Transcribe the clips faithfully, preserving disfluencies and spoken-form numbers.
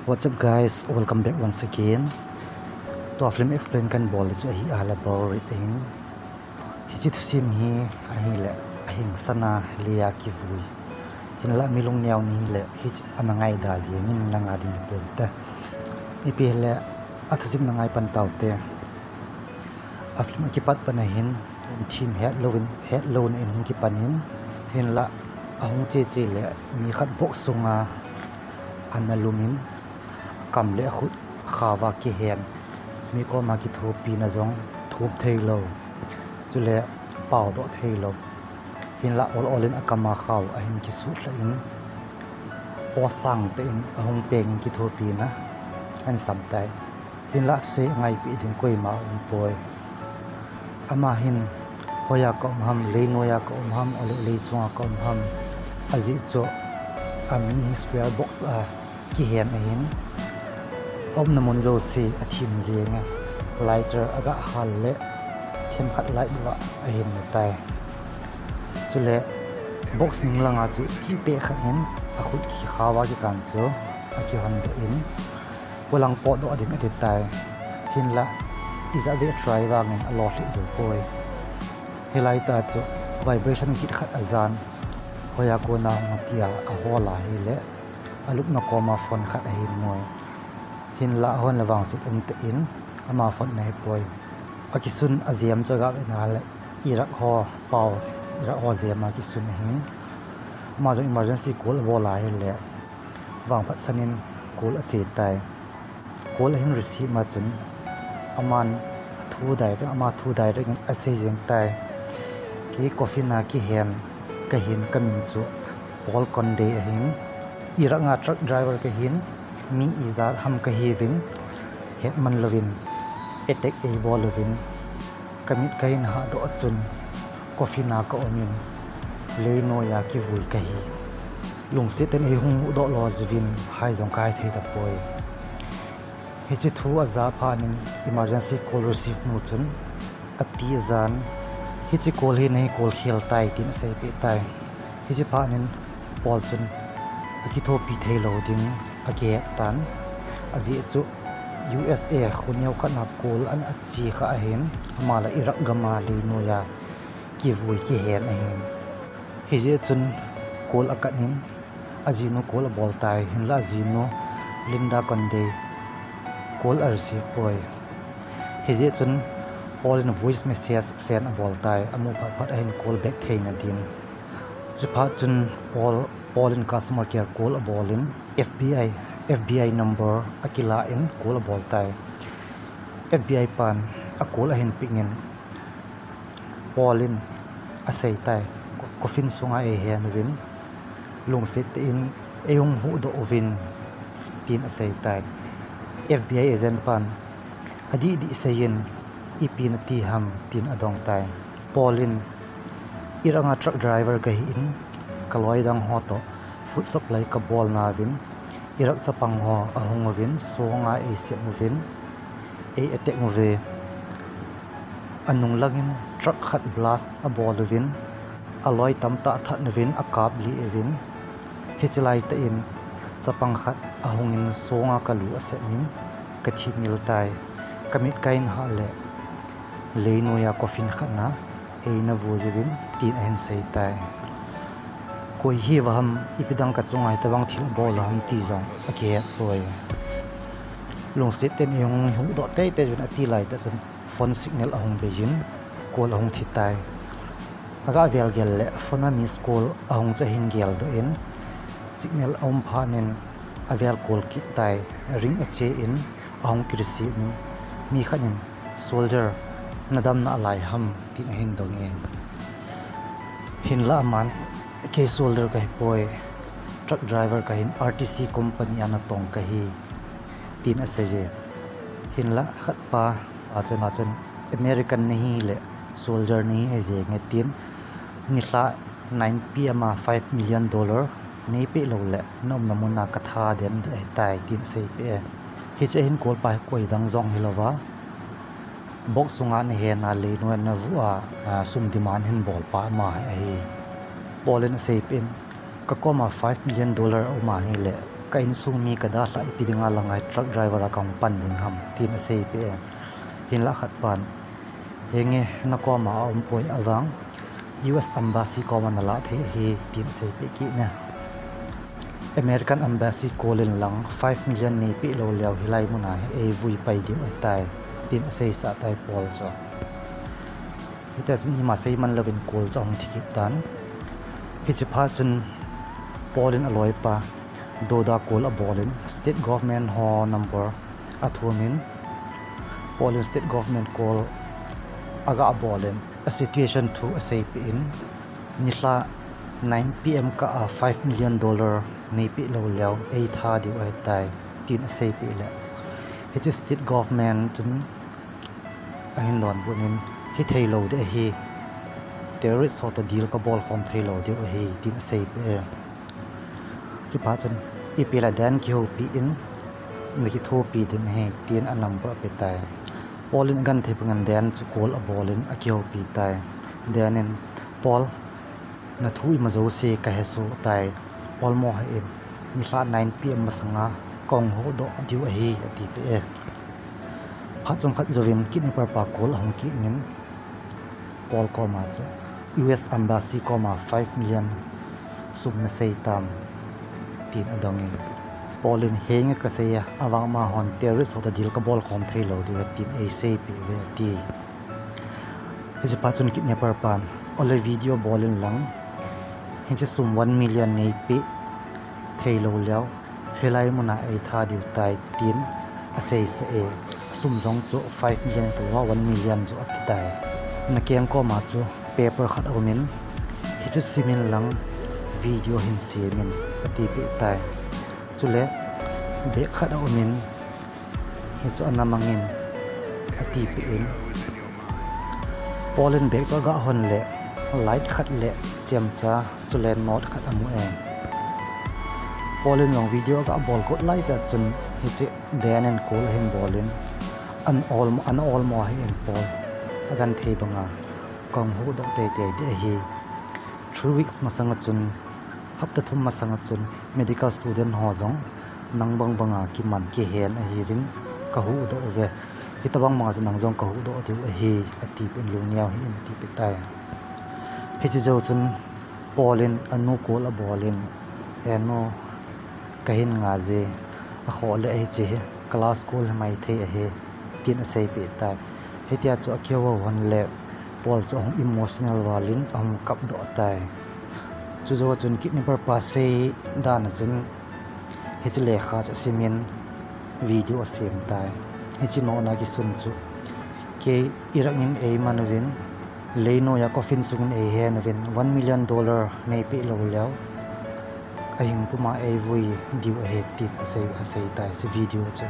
What's up guys, welcome back once again. Tua film explain kahin bol chu ahi a la bol rit ahin. Hiche thusim hi ahile, ahingsana lei a kivui. Hinla mi lungneo nahile, hiche ana ngaida jengin, nanga ding hi ponte. Ipi hile, athusim na ngai pan taute. A film akipat pan ahin, thim het louvin, het louna in hung kipan in, hinla ahung che che le mi khat box sunga ana lum in, akam le akhut khao a kihen, mi koma kithopina jong thop thei lou, chule paodoh thei lou. Hinla ol ol in akam a khao ahin kisut lha in, aw sang tah in ahung peng in kithopina ahin sam tai. Hinla thusei angaipi ding koima um poi. Ama hin hoiya ka um ham, lei noiya ka um ham, ale lei chunga ka um ham. Ajeh chu ami hi square box a kihen ahin. Aumna mun jouse athim jeng e. Lighter aga hal le themkhat light uva ahin mu tai. Chule box ning langa chu kipeh khat in akhut kikhao a kikan chu akihon doh in, polang potdoh ding ati tai. Hinla ijat vei try vangin alolhih jou poi. Hilai tah chu vibration kit khat ajan, hoiya kona hung tia ahol a hile, alupna koma phone khat ahin moi. Hinla ahon le vangset um tah in ama phone na hipoi. Akisun ajem chu aga vena le Iraq ho pao, Iraq ho jem a kisun ahin. Ama jong emergency call abol a hile, vangphat sanin call ache tai. Call ahin receive ma chun, aman thu direct, ama thu direct in asei jeng tai. Kei coffin a kihen kahin, kamin chu Paul Condey ahin. Iraq a truck driver kahin, mi ijat ham kahiuvin, hetman louvin attack eibol uvin, kamit kahin hahdoh chun coffin a ka umin, lei noiya kivui kahi. Lungset in eihung huhdoh lo jiuvin, hai jong kahai thei tapoi. Hiche thu aja phat in emergency call receive nu chun ati ajan, hiche call hi nahi call khel tai tin aseipeh tai. Hiche phat in Paul chun akithopi theilou ding akihet tan. Ajeh chu U S A khoneo khat a call ana che kha ahin, ama la Iraq gam a lei noiya kivui kihen ahin. Hijeh chun call akat in, ajinu call abol tai, hinla ajinu Linda Condey call areceive poi. Hijeh chun Paul in voice message send abol tai, amu phat phat ahin call back theina din. Chuphat chun Paul, Paul in customer care call abol in, F B I, F B I number akilah in call abol tai. F B I pan a call ahin pick in, Paul in asei tai, coffin sunga eihen uvin, lungset tah in eihung huhdoh uvin, tin asei tai. F B I agent pan, adih dih seiyin, ipi nati ham, tin adong tai. Paul in, Iraq a truck driver kahin, kaloi dang ho toh food supply kabol nauvin, Iraq chapang ho ahung uvin, songa eisem uvin, ei attack uve. Anung langin truck khat blast abol uvin, aloi tamtah that uvin, akaplih uvin. Hiche laitah in chapang khat ahungin songa kalu asem in, kathimil tai. Kamit kahin hah le lei noiya coffin khat a eina vui uvin, tin ahin sei tai. Koi hiuva ham, ipi dang kachunga hitobang thil abol u ham ti jong akihet poi. Lungset tah in eihung huhdoh teitei uvin ati laitah chun phone signal ahung beiyin, call ahung thi tai. Aga vel gel le phone a miss call ahung chu ahin geldoh in, signal aum phat in avel call kit tai, ring ache in, ahung kireceive in, mi khat in, Soldier, nadamna alai ham, tin ahin dong e. Hinla aman, kei soldier kahipoi, truck driver kahin, R T C company a natong kahi, tin asei e. Hinla khatpa, achun achun, American nahile soldier nahi ahi jenge tin, nilhah nine P M a five million dollar neipeh loule naumna muna katha den ding ahitai, tin aseipeh e. Hiche hin call pa hi koi dang jong hilouva, box sunga nahen a leinoi a navuh a, sum demand hin bolpa ama hi ahi. Paul in aseipeh in, kakoma five million dollar aum ahile, Ka insung mi ka dalhah ipi dinga la ngai, truck driver a ka hung pan ding ham, tin a seipeh e. Hinlah khat pan, henge, na koma a um poi, avang U S Embassy koma na lah thei ahi, tin a seipeh kit e. American Embassy call in lang five million neipeh lou leu hilai muna hi ei vui pai diu ahitai, tin a seisah tai Paul chu. Hitia chun ima seiman louvin call chu ahung thi kit tan. Hiche phat chun Paul in aloipa Doda call abol in state government ho number athum in, Paul in state government call aga bol in a situation thu aseipeh in, nilhah nine P M kah a five million dollar neipeh lou leu eitha diu ahitai, tin a seipeh le, hiche state government chun ahin donbut in, hithei lou ding ahi, terrorist ho toh deal kabol khom thei lou diu ahi, tin a seipeh e. Chuphat chun, ipi le Dan kihoupi in, na kithopi ding ahi, tin a number ape tai. Paul in agenthei bangin Dan chu call abol in akihoupi tai. Dan in, Paul, na thu ima jouse ka hesoh tai. Olmo hih in, nilhah nine P M masanga kahung huhdoh diu ahi, atipeh e. Phat chomkhat jouvin kidnapper pa call ahung kit in, Paul koma chu, U S Embassy koma five million sum nasei tam, tin adong in, Paul in, henge kasei e, avang amahon terrorist ho toh deal kabol khom thei lou diu ahi, tin eiseipeh uve, ati. Hiche phat chun kidnapper pan, ole video bol in lang, hiche sum one million neipeh thei lou leu hilai muna eitha diu tai, tin aseisah e. Sum jong chu five million ahitai, one million chu ati tai. Nakeng koma chu paper khat aum in, hichu sim in lang video hin sem in, atipeh tai. Chule bag khat aum in, hichu ana mang in, atipeh in, Paul in bag chu aga hon le light khat le chemcha chule note khat amu e. Paul in jong video aga bol got laitah chun hiche Dan in call ahin bol in, ana olmo hih in Paul, agenthei banga kahung huhdoh teitei ding ahi. Three weeks masanga chun, hapta thum masanga chun medical student ho jong nang bang banga kiman kihen ahiuvin kahuhdoh uve. Hitobang banga chu nang jong kahuhdoh diu ahi, atipeh in, lungneo hih in atipeh tai. Hiche jou chun Paul in anu call abol in, enu, kahin ngah je, akhoh le hiche hi ka last call hi maithei ahi, tin aseipeh tai. Hitia chu akihou hon le Paul chu ahung emotional val in ahung kapdoh tai. Chujou a chun kidnapper pa sei dan a chun hiche lekha chu asim in video asem tai. Hiche nona kisun chu, kei Iraq in eiman uvin, leinoiya coffin sungin eihen uvin, one million dollar neipeh lou leu ahing puma eivui diu ahi, tin asei, asei tai hiche video chu.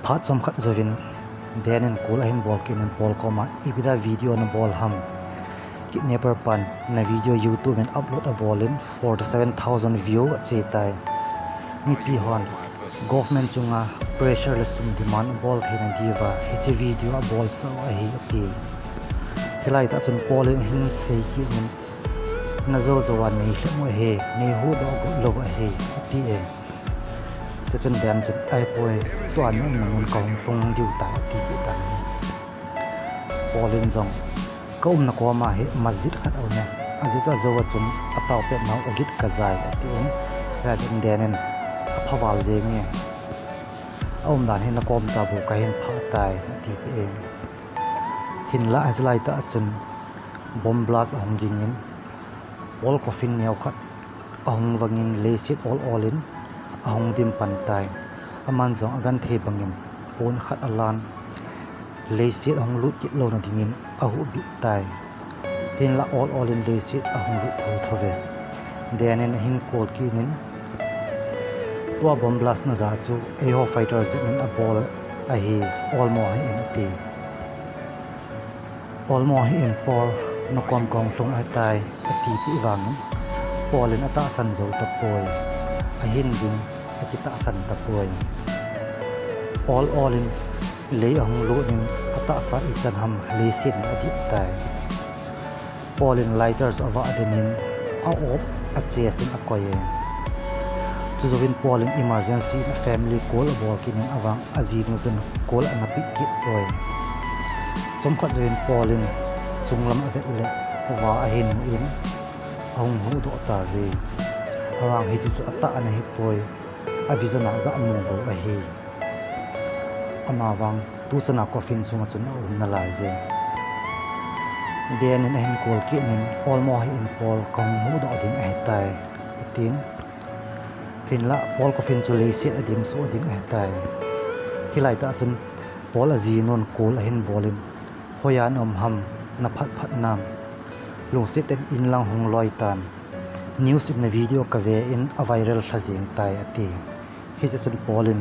Phat chomkhat jouvin Dan in call ahin bol kit in Paul koma, ipi dia video nabol ham? Kidnapper pan na video YouTube in upload abol in forty seven thousand view ache tai. Mipi hon government chunga pressure le sum demand abol theina diuva hiche video abolsah u ahi, ati. Hilai tah chun Paul in ahin sei kit in, najou jouva neilhem u ahi, neihuhdoh got lou u ahi, ati e. Chuchun Dan chun, ahipoi, tua naumna mun kahung lhung diu tai, atipeh tan ahi. Paul in jong, kaumna koma hi masjid khat aume, ajeh chu ajou a chun ataopet nau agit kajai, atin. Hijeh chun Dan in, aphaval jenge, aumdan hi nakomcha bou kahin phah tai, atipeh e. Hinlah hiche laitah chun bomb blast ahung ging in, Paul coffin neo khat ahung vangin leiset ol ol in ahung dim pan tai. Aman jong agenthei bangin pon khat alan, leiset ahung lut kit louna dingin ahuhbit tai. Hinlah ol ol in leiset ahung lut thotho ve. Dan in ahin call kit in, tua bomb blast najah chu eiho fighter jet in abol ahi, olmo hih in, ati. Olmo hih in Paul, nakom kahung lhung ahitai, atipeh vangin Paul in atahsan jou tapoi. Ahin ding, akitahsan tapoi. Ol ol in lei ahung lut in atahsa ichan ham leiset in adip tai. Paul in lighter chu avah den in a-op, a-chase in akoi e. Chujouvin Paul in emergency in a family call abol kit in, avang ajinu chun call ana pick kit poi. Chomkhat jouvin Paul in chunglam avet le va ahin mu in, ahung huhdoh tauve. Avang hiche chu atah ana hipoi, a vision a aga mu bou ahi. Amavang tuchana coffin sunga chun aum nalaije. Dan in ahin call kit in, Olmo hi in Paul, kahung huhdoh ding ahitai, atin. Hinla Paul coffin chu leiset a dimsoh ding ahitai. Hilaitah chun Paul ajinun call ahin bol in, hoiya naum ham, naphat phat nam? Lungset tah in in lang hung loi tan. News in na video kave in a viral lha jeng tai, ati. Hiche chun Paul in,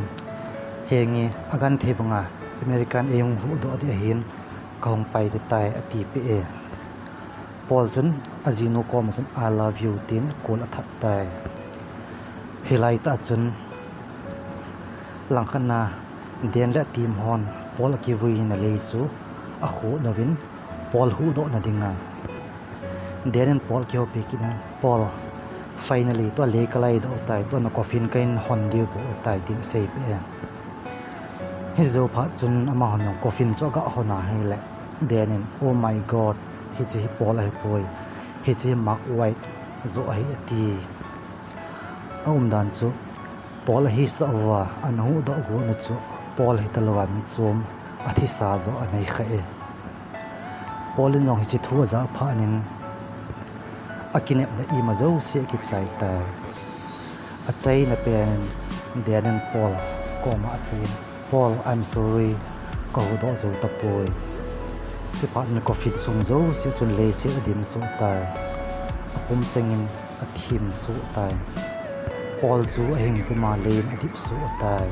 henge, agenthei banga American eihung huhdoh ding ahin, kahung pai ding tai, atipeh e. Paul chun ajinu koma chun I love you tin call athat tai. Hilaitah chun langkhat na Dan le a team hon Paul akivuina lei chu akhuh douvin, Paul huhdohna dinga Dan in Paul kihoupi kit in, Paul, finally tua lei kalaidoh tai, tua na coffin kahin hon diu bou ahitai, tin aseipeh e. Hijou phat chun amahon jong coffin chu aga hon ahile, Dan in, Oh my God, hiche hi Paul ahipoi, hiche hi Mark Waite joh ahi, ati. Aumdan chu Paul ahisah uva ana huhdoh got u chu Paul hitalouva michom athisa joh anei kha e. Paul in jong hiche thu ajah phat in akinepna ima jouse akichai tai. Achaina pen in Dan in Paul koma asei in, Paul, I'm sorry, kahuhdoh jou tapoi. Chuphat in coffin sung jouse chun leiset adimsoh tai. Apum chengin athim soh tai. Paul chu ahing puma leiin adipsoh tai.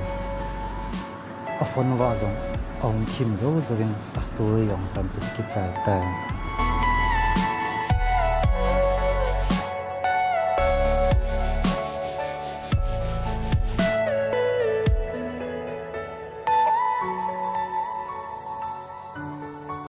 A phone uva jong ahung thim jou jouvin a story jong chan chun akichai tai.